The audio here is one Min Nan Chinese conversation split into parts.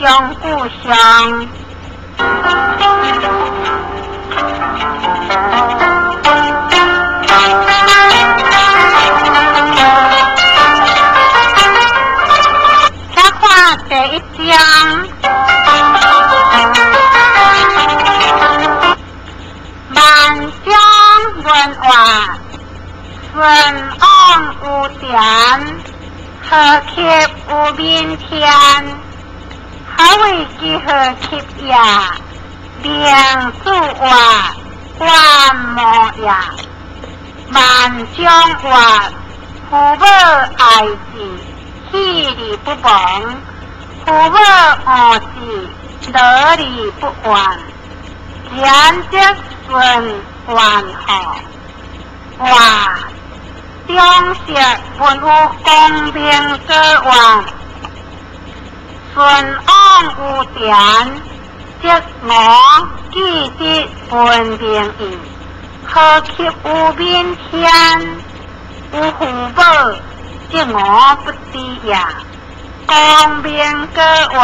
張故鄉。請看第一章，萬將文話，順往有田，何給有民天？何為其何給也？明主話，觀摩也。萬將話，父母愛子，棄而不亡；父母惡子，樂而不怨。賢則順萬好，話中式文有公平歌話，順往有田，則我記得文明義。何給有民天？有父母，則我不知也。公明歌話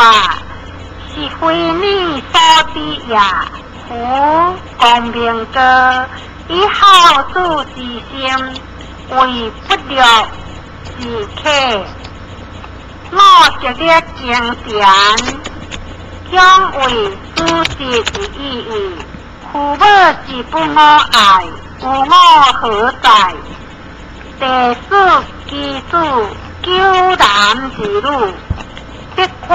是非你所知也。夫公明歌以孝子之心，為不樂之客。我這個經典，將為主旨之意義。父母之不我愛，有我何在？第四基礎九男二女，德寬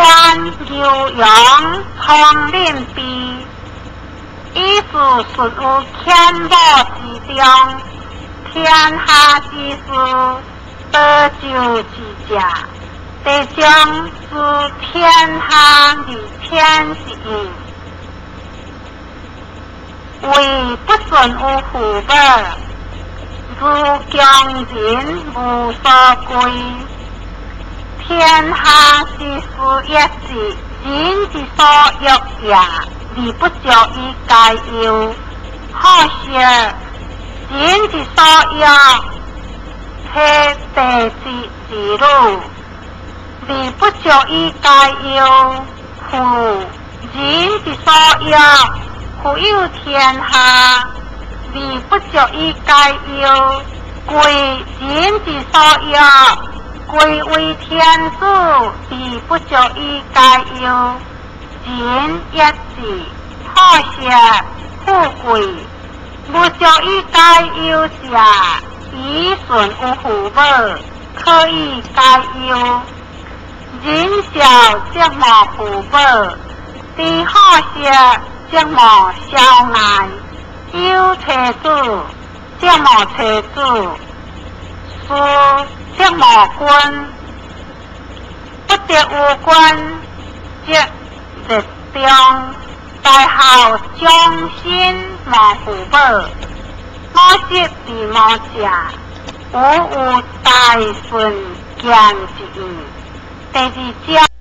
牛羊聰明備，以是順有謙母之中，天下之事，得救之者，得將知天下而天之義。為不順有父母，如強人無所歸。天下之事一致，人之所欲也，而不足以解憂。可惜人之所欲，彼地之子女，而不足以解憂。夫人之所欲，富有天下，而不足以解憂；貴人之所欲，貴為天子，而不足以解憂。仁一致，可惜富貴，無足以解憂者，以順有父母，可以解憂。仁孝則無父母，知好色則無蕭愛，有妻子則無妻子，事則無君，不得有君，則熱中。大孝忠心無父母，我昔被無者，吾有大順見之意。第二章。